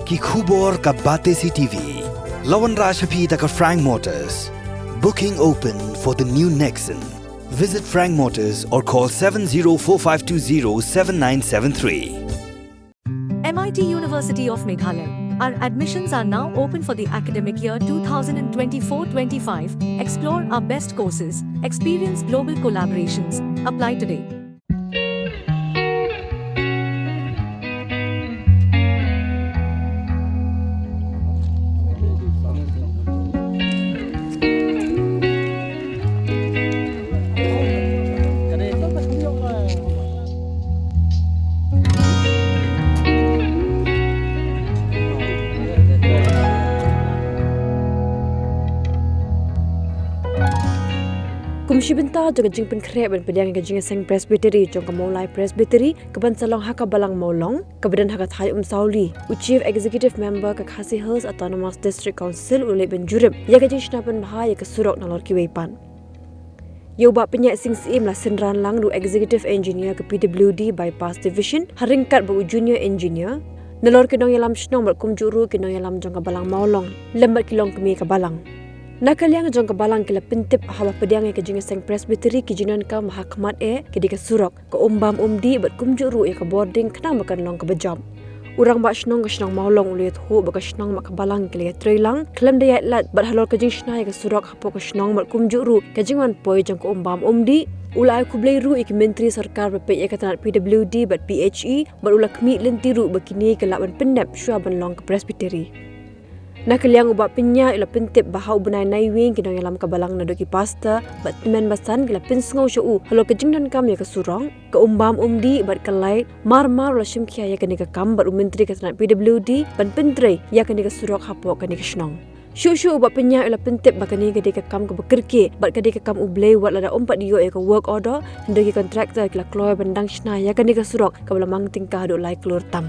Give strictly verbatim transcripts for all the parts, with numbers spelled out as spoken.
Ki khubor ka Batesi T V. La wanrah sha phi da ka Frank Motors. Booking open for the new Nexon. Visit Frank Motors or call seven zero four five two zero seven nine seven three. M I T University of Meghalaya. Our admissions are now open for the academic year twenty twenty-four twenty-five. Explore our best courses, experience global collaborations. Apply today. Kum shi bynta jong ka jingpynkhreh ban pdiang ïa ka jingïaseng Presbytery jong ka Mawlai Presbytery, ka ban sa long ha ka Balang Mawlong, ka ba don ha ka thaiñ Umsawli, u Chief Executive Member ka Khasi Hills Autonomous District Council u la leit ban jurip ïa ka jingshna pynbha ïa ka surok nalor kiwei pat. Ïa u Bah Pynïaid Sing Syiem la synran lang da u Executive Engineer ka P W D Bypass Division, ha ryngkat bad u Junior Engineer, nalor ki nongïalam shnong bad kumjuh ruh ki nongïalam jong ka Balang Mawlong, lem bad ki longkmie ka Balang. Na ka liang jong ka Balang ki la pyntip ba haba pdiang ïa ka jingïaseng Presbytery ki jingdonkam ba ha khmat eh ka dei ka surok, ka um bam um dih bad kumjuh ruh ïa ka bording khnang ba kan long kaba jop. U Rangbah Shnong ka shnong Mawlong u la ïathuh ba ka shnong bad ka Balang ki la ïatrei lang khlem da ïaid lad bad halor ka jingshna ïa ka surok hapoh ka shnong bad kumjuh ruh ka jingwan poi jong ka um bam um dih. U la ai khublei ruh ïa ki myntri sorkar ba peit ïa ka tnat P W D bad P H E bad u la khmih lynti ruh ba kine ki lah ban pynnep shuwa ban long ka Presbytery. Na ka liang u Bah Pynïaid u la pyntip ba ha u bnai Naiwieng ki nongïalam ka Balang naduh ki pastor bad tymmen basan ki la pynsngew sha u halor ka jingdonkam ïa ka surok, ka um bam um dih bad ka light. Mar mar u la shim khia ïa kane ka kam bad u Myntri ka tnat P W D ban pyntrei ïa kane ka surok hapoh kane ka shnong. Shuh shuh u Bah Pynïaid u la pyntip ba kane ka dei ka kam kaba kyrkieh bad ka dei ka kam U Blei wat lada um pat ïoh ïa ka work order, hynrei ki contractor ki la kloi ban dang shna ïa kane ka surok kaba la mang tyngka haduh lai klur tam.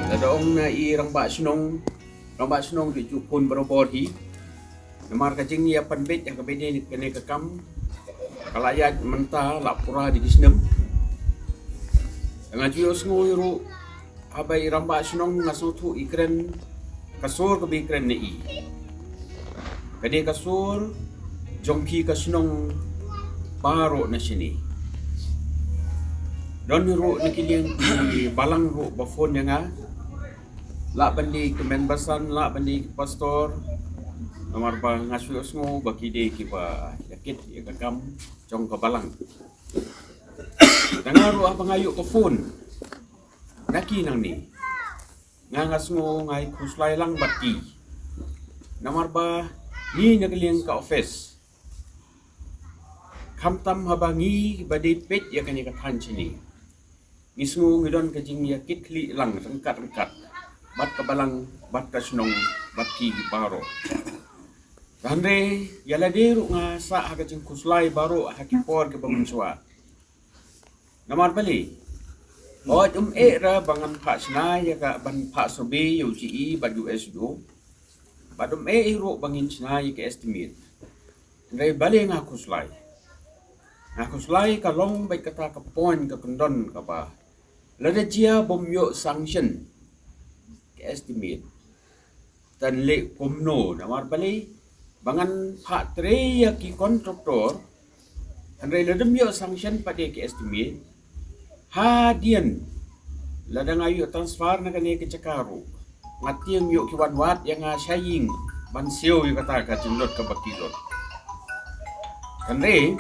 Lada ong na i rangbah shnong, rangbah shnong ki ju khun barabor hi. Namar ka jingïapynbeit ha kaba ïadei kane ka kam ka la ïaid mynta la pura da ki snem. Nga ju ïohsngew ruh haba i rangbah shnong nga sngewthuh i kren ka sur kaba i kren na i. Ka dei ka sur jong ki ka shnong baroh na shane. Don ruh na ki liang ki balang ruh ba phone ïa nga. Lah ban dei ki tymmen basan, lah ban dei ki pastor. Namar ba nga shu ïohsngew ba ki dei kiba ïakit ïa ka kam jong ka balang. Tang nga ruh haba nga ïoh ka phone na ki nangne, nga nga sngew nga ai khuslai lang bad ki. Namar ba ngi na ka liang ka office, khamtam haba ngi ba dei peit ïa kane ka thaiñ shane, ngi sngew ngi don ka jingïakitkhlieh lang ryngkat ryngkat bad ka balang, bad ka shnong, bad ki baroh. Hynrei ïa lade ruh nga sah ha ka jingkhuslai baroh ha ki por kiba mynshuwa. Namar balei? Hooid, um eh ra ba ngan phah shna ïa ka, ban phah survey ïa u G E bad u S D O. Bad um eh ruh ba ngin shna ïa ka estimate. Hynrei balei nga khuslai? Nga khuslai ka long bad kata ka point ka kyndon kaba lada jia bym ïoh sanction ka estimate, tan leh kumno? Namar balei? Ba ngan phah trei ïa ki contractor, hynrei lada ym ïoh sanction pat ïa ki estimate, hadien lada nga ïoh transfer na kane ka jaka ruh, nga tieng ïoh ki wan wad ïa nga sha ïing ban siew ïa kata ka jinglut kaba ki lut. Hynrei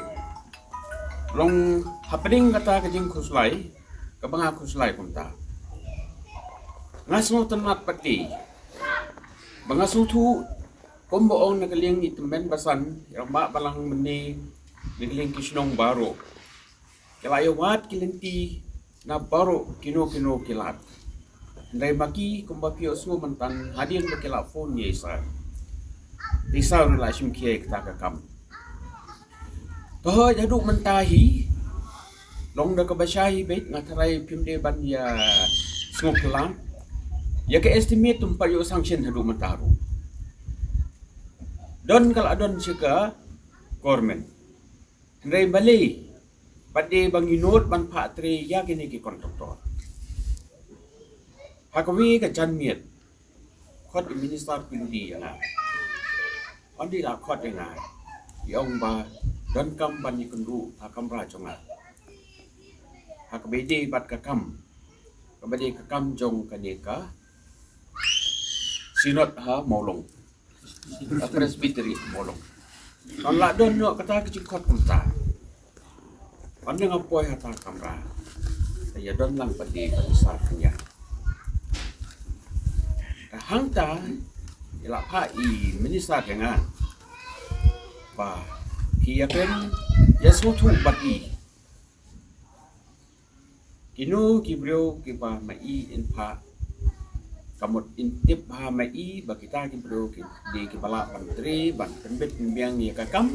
long hapdeng kata ka jingkhuslai kaba nga khuslai kumta, nga sngewtynnat pat ki ba nga sngewthuh kumba ong na ka liang i tymmen basan, i rangbah balang mynne, na ka liang ki shnong baroh, ki la ïa wad ki lynti na baroh kino kino ki lad. Hynrei ma ki kumba phi ïohsngew mynta, hadien ba ki la phone ïa i Sir, i Sir ruh la shim khia ïa kata ka kam. To hooid, haduh mynta hi, long da kaba shai beit, nga tharai phim dei ban ïa sngewphylla. Ïa ka estimate ym pat ïoh sanction haduh mynta ruh. Don ka la don sha ka government. Hynrei balei pat de ba ngi nud ban phah trei ïa kine ki contractor? Ha kawei ka janmiet, khot i Minister P W D ïa nga. Ynda i la khot ïa nga, i ong ba donkam ban ïakynduh ha kamra jong nga. Ha kaba ïadei bad ka kam, kaba dei ka kam jong kane ka Synod ha Mawlong, ka Presbytery Mawlong. Tang la don noh kata ka jingkhot kumta. Ynda nga poi ha kata ka kamra, ïa don lang pat de ka Minister Kynja. Ka hangta i la phah i Minister ïa nga ba phi ïakren, ïa sngewthuh bad i. Kino ki briew kiba ma i in phah, ka mut in tip ha ma i ba kita ki briew ki dei kiba lah ban trei ban pynbit pynbiang ïa ka kam,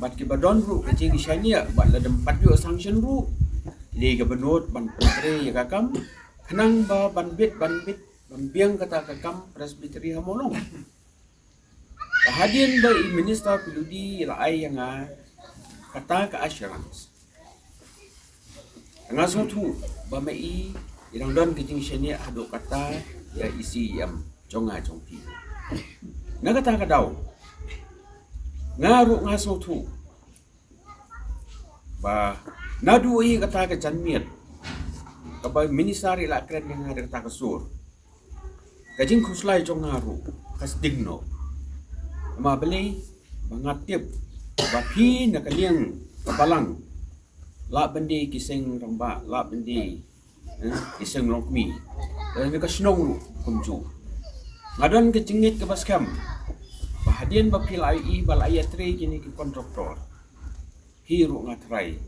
bad kiba don ruh ka jingshaniah bad lada ym pat ïoh sanction ruh, dei kiba nud ban pyntrei ïa ka kam, khnang ba ban bit ban bit ban biang kata ka kam Presbytery ha Mawlong. Ba hadien ba i Minister P W D i la ai ïa nga kata ka assurance, nga sngewthuh ba ma i i dang don ka jingshaniah haduh katta ïa i C E M jong nga jong phi. Na kata ka daw nga ruh nga sngewthuh ba naduh ïa kata ka janmiet kaba Minister i la kren ïa nga da kata ka sur, ka jingkhuslai jong nga ruh ka sting noh. Namar balei? Ba nga tip ba phi na ka liang ka balang lah ban dei ki seng rangbah, lah ban dei, eh, ki seng longkmie, lane ka shnong ruh kumjuh. Nga don ka jingngeit kaba skhem ba hadien ba phi la ïohi ba la ïatrei kine ki contractor, phi ruh nga tharai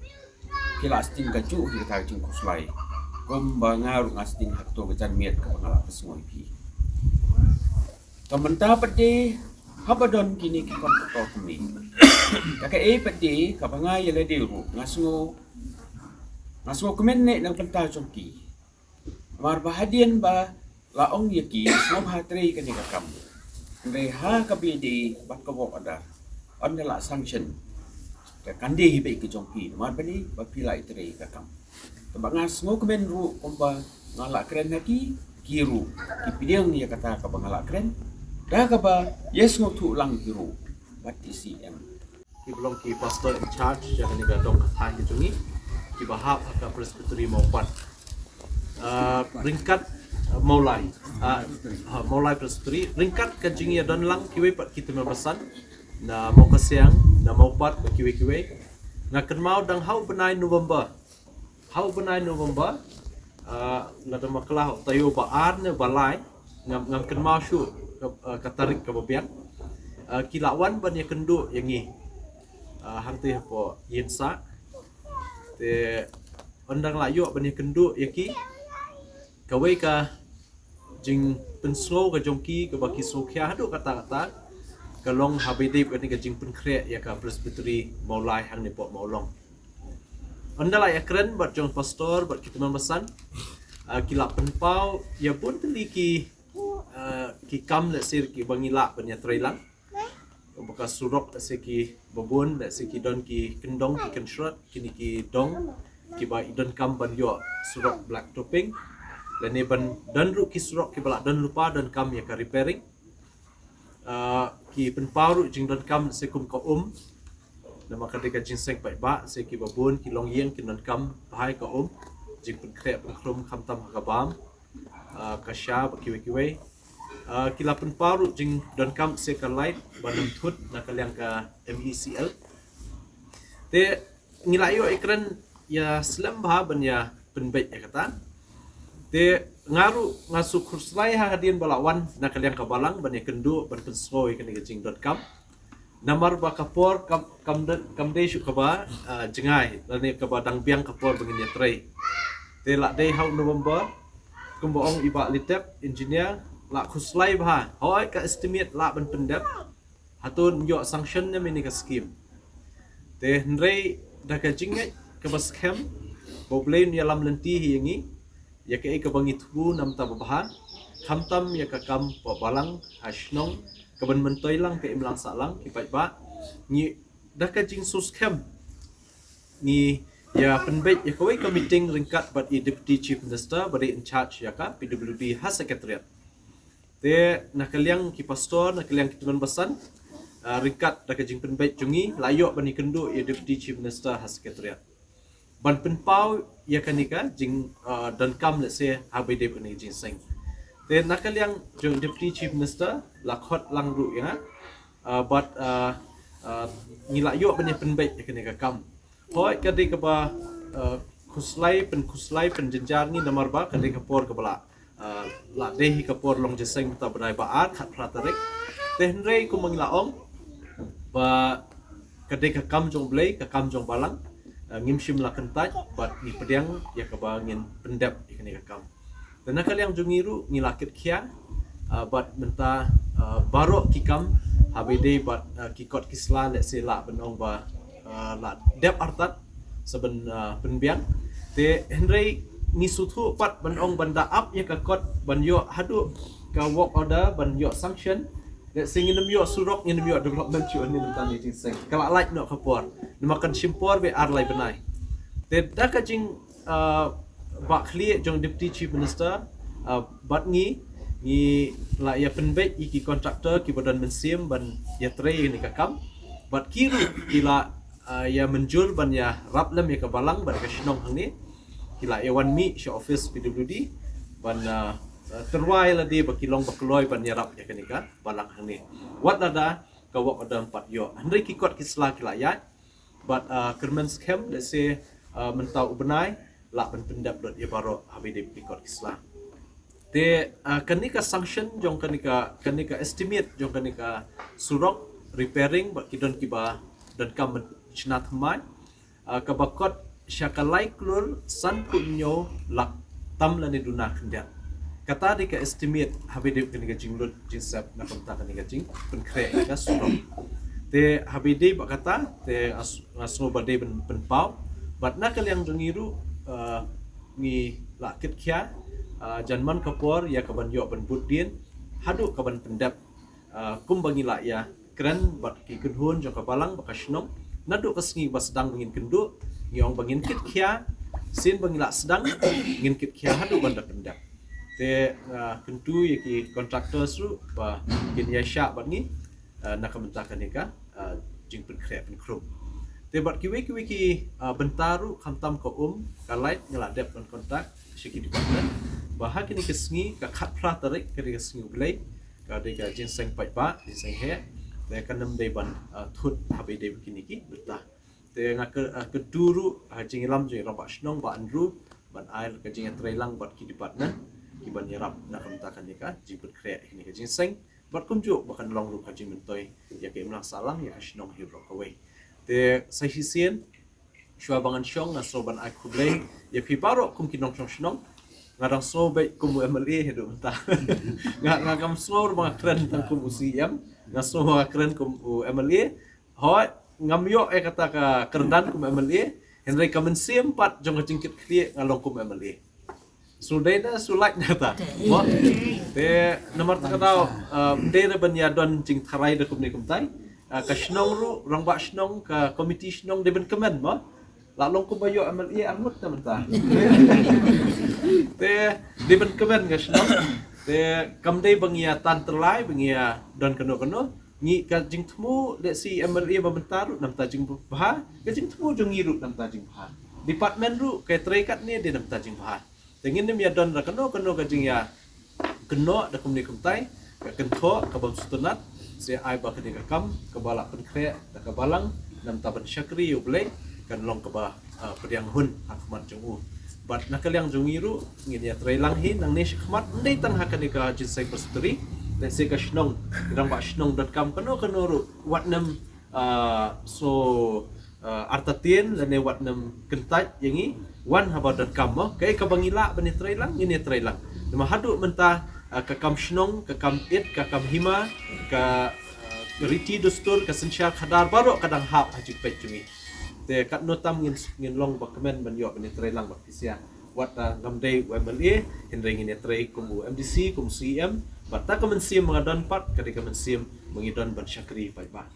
phi la sting kajuh ïa kata ka jingkhuslai, kumba nga ruh nga sting ha kato ka janmiet kaba nga la pynsngew ïa phi. Ka mynta pat de haba don kine ki contractor kumne, ka kaei pat de kaba nga ïa lade ruh nga sngew, nga sngewkmen ne na ka bynta jong ki. Namar ba hadien ba la ong ïa ki sngewbha trei kane ka kam, hynrei ha kaba ïadei bad ka work order, ynda la sanction, ka kan dei hi beit ka jong phi. Namar balei? Ba phi la ïatrei ka kam. Te ba nga sngewkmen ruh kumba nga la kren ha ki, ki ruh ki pdiang ïa kata kaba nga la kren, da kaba ïasngewthuh lang ki ruh bad i C E M. Ki ba long ki pastor in charge jong kane ka dong ka thaiñ ka jong ngi, kiba hap ha ka Presbytery Mawpat, ah, ryngkat, ah, Mawlai, ah, ha Mawlai Presbytery, ryngkat ka jingïadon lang kiwei pat ki tymmen basan na Mawkasiang, na Mawpat bad kiwei kiwei. Nga kynmaw dang ha u bnai November, ha u bnai November, ah, lada ma khlad taïew ba ar ne ba lai, ngam, ngam kynmaw shuh ka, ah, ka tarik kaba biang, ah, ki la wan ban ïakynduh ïa ngi, ah, hangtei hapoh Ïein Sah. Te ynda nga la ïoh ban ïakynduh ïa ki, kawei ka jingpynsngew ka jong ki kaba ki sngewkhia haduh katta katta ka long haba ïadei bad kane ka jingpynkhreh ïa ka Presbytery Mawlai hangne hapoh Mawlong. Ynda la ïakren bad jong pastor bad ki tymmen basan, ah, ki la pynpaw ïa bun tylli ki, ah, ki kam lehse kiba ngi lah ban ïatrei lang. Ba ka surok lehse kiba bun, lehse ki don ki kyndong ki kynshrot, kine ki dong kiba i donkam ban ïoh surok black topping, lane ban don ruh ki surok kiba la don lypa donkam ïa ka repairing. Ah, ki pynpaw ruh jingdonkam lehse kum ka um. Namar ka dei ka jingseng paidbah, lehse kiba bun ki longïing ki donkam bha ïa ka um, jingpynkhreh pynkhrum khamtam ha ka bam, ah, ka sha bad kiwei kiwei. Ah, ki la pynpaw ruh jingdonkam lehse ka light ba nym thut na ka liang ka M E C L. Te ngi la ïoh ïakren ïa slem bha ban ïa pynbeit ïa kata. Te nga ruh nga sngewkhuslai ha hadien ba la wan na ka liang ka balang ban ïakynduh ban pynsngew ïa kane ka jingdonkam. Namar ba ka por kam, kam dei, kam dei shuh kaba, ah, jngai lane kaba dang biang ka por ba ngin ïatrei. Te la dei ha u November, kumba ong i Bah Litep, engineer, la khuslai bha, hooid ka estimate lah ban pyndep, hato yn ïoh sanction ne em ïa kane ka skim. Te hynrei da ka jingngeit kaba skhem ba U Blei un ïalam lynti hi ïa ngi, ïa kaei kaba ngi thmu na ka bynta babha, khamtam ïa ka kam hapoh balang ha shnong, kaban myntoi lang ka imlang sahlang ki paidbah, ngi da ka jingsuskhem ngi ïa pynbeit ïa kawei ka meeting ryngkat bad i Deputy Chief Minister ba dei in charge ïa ka P W D ha Secretariat. Te na ka liang ki pastor, na ka liang ki tymmen basan, ah, ryngkat da ka jingpynbeit jong ngi la ïoh ban ïakynduh ïa Deputy Chief Minister ha Secretariat ban pynpaw ïa kane ka jing, ah, donkam lehse haba ïadei bad kane ka jingseng. Te na ka liang jong Deputy Chief Minister la khot lang ruh ïa nga, ah, bad, ah, ah, ngi la ïoh ban ïa pynbeit ïa kane ka kam. Hooid ka dei kaba, ah, khuslai, pynkhuslai, pynjynjar ngi namar ba ka dei ka por kaba la, ah, la dei hi ka por long jingseng mynta ba dei ba ar, khatphra tarik. Te hynrei kumba ngi la ong ba ka dei ka kam jong U Blei, ka kam jong balang, ah, ngim shym la kyntait bad ngi pdiang ïa kaba ngin pyndep ïa kane ka kam. Te na ka liang jong ngi ruh ngi la kit khia, ah, bad mynta, ah, baroh ki kam haba ïadei bad, ah, ki kot ki sla lehse lah ban ong ba, ah, la dep artat sa ban, ah, pynbiang. Te hynrei ngi sngewthuh pat ban ong ban da ap ïa ka kot ban ïoh haduh ka work order ban ïoh sanction. Lehse ngin ym ïoh surok, ngin ym ïoh development shuh hangne mynta ne jingseng. Ka la lait noh ka por. Namar kan shim por beit ar lai bnai. Te da ka jing, ah, ba khlieh jong Deputy Chief Minister, ah, bad ngi, ngi la ïa pynbeit ïa ki contractor kiba don mynsiem ban ïatrei ïa kane ka kam. Bad ki ruh ki la, ah, ïa mynjur ban ïarap lem ïa ka balang bad ka shnong hangne. Ki la ïa wan mih sha office P W D ban, ah, ah, tyrwa ïa lade ba ki long ba kloi ban ïarap ïa kane ka balang hangne. Wat lada ka work order ym pat ïoh. Hynrei ki kot ki sla ki la ïaid. Bad, ah, kyrmen skhem lehse, ah, mynta u bnai lah ban pyndep lut ïa baroh haba ïadei bad ki kot ki sla. Te, ah, kane ka sanction jong kane ka, kane ka estimate jong kane ka surok repairing bad ki don kiba donkam ban shna thymmai, ah, kaba kot sha ka lai klur sanphew hynñiew lak tam lane duna khyndiat. Kata dei ka estimate haba ïadei bad kane ka jinglut jingsep na ka bynta kane ka jingpynkhreh ka surok. Te haba ïadei bad kata te nga s-, nga sngew ba dei ban pynpaw. Bad na ka liang jong ngi ruh, ah, ngi la kit khia, ah, jan man ka por ïa kaban ïoh ban bud dien haduh kaban pyndep, ah, kumba ngi la ïa kren bad ki kynhun jong ka balang bad ka shnong. Naduh ka sngi ba sdang ba ngin kynduh, ngi ong ba ngin kit khia, sien ba ngi la sdang, ngin kit khia haduh ban da pyndep. Te, ah, kyntu ïa ki contractors ruh ba kin ïaishah bad ngi, ah, na ka bynta kane ka, ah, jingpynkhreh pynkhrum. Te bad kiwei kiwei ki, ah, bynta ruh khamtam ka um, ka light nga la dep ban contact sha ki department ba ha kine ki sngi ka khatphra tarik ka dei ka sngi U Blei, ka dei ka jingseng paidbah, jingseng heh. Te kan ym dei ban, ah, thut haba ïadei bad kine ki bynta. Te nga ka, ah, kyntu ruh ha ka jingïalam jong i rangbah shnong Bah Andrew ban ai ka jingïatreilang bad ki department kiban ïarap na ka bynta kane ka jingpynkhreh kane ka jingseng. Bad kumjuh ba kan long ruh ka jingmyntoi ïa ka imlang sahlang ïa ka shnong hi baroh kawei. Te sa shisien shuwa ba ngan shong nga sngew ban ai khublei ïa phi baroh kum ki nongshong shnong. Nga dang sngew beit kum u M L A haduh mynta. Nga, nga kam sngew ba nga kren tang kum u C M. Nga sngew ba nga kren kum u M L A. Hooid, ngam ïoh ïa kata ka kyrdan kum M L A. Hynrei ka mynsiem pat jong ka jingkit khlieh nga long kum M L A. Shu dei na shu lait na ta. Mo? Te namar ta ka daw, ah, ym dei re ban ïa don jingtharai da kumne kumtai. Ah, ka shnong ruh, rangbah shnong, ka komiti shnong dei ban kmen mo. La long kumba ïoh M L A arngut na mynta. Te dei ban kmen ka shnong. Te kam dei ba ngi ïa tan tylli, ba ngi ïa don kano kano. Ngi ka jingthmu lehse M L A ba mynta ruh na bynta jingbha, ka jingthmu jong ngi ruh na bynta jingbha. Department ruh ka trei katne dei na bynta jingbha. Te ngin ym ïa don da kano kano ka jingïakynnoh da kumne kumtai, ka kynthoh ka bym sngewtynnat, sa ai ba ka dei ka kam kaba la pynkhreh da ka balang na bynta ban shakri ïa U Blei, kan long kaba, ah, pdiang hun ha khmat jong u. Bad na ka liang jong ngi ruh ngin ïatreilang hi nangne shakhmat, ym dei tang ha kane ka jingseng presbytery, lehse ka shnong, rangbah shnong donkam kano kano ruh, wat nym, ah, so, ah, artatien lane wat nym kyntait ïa ngi, wan haba donkam mo. Kaei kaba ngi lah ban ïatreilang ngin ïatreilang. Namar haduh mynta, ah, ka kam shnong, ka kam it, ka kam hima, ka, ah, riti dustur, ka synshar khadar baroh ka dang hap ha jingpeit jong ngi. Te katno tam ngin, ngin long ba kmen ban ïoh ban ïatreilang bad phi sha. Wat, ah, ngam dei u M L A, hynrei ngin ïatrei kum u M D C, kum u C M, Bad ta ka mynsiem ba nga don pat ka dei ka mynsiem ba ngi don ban shakri paidbah.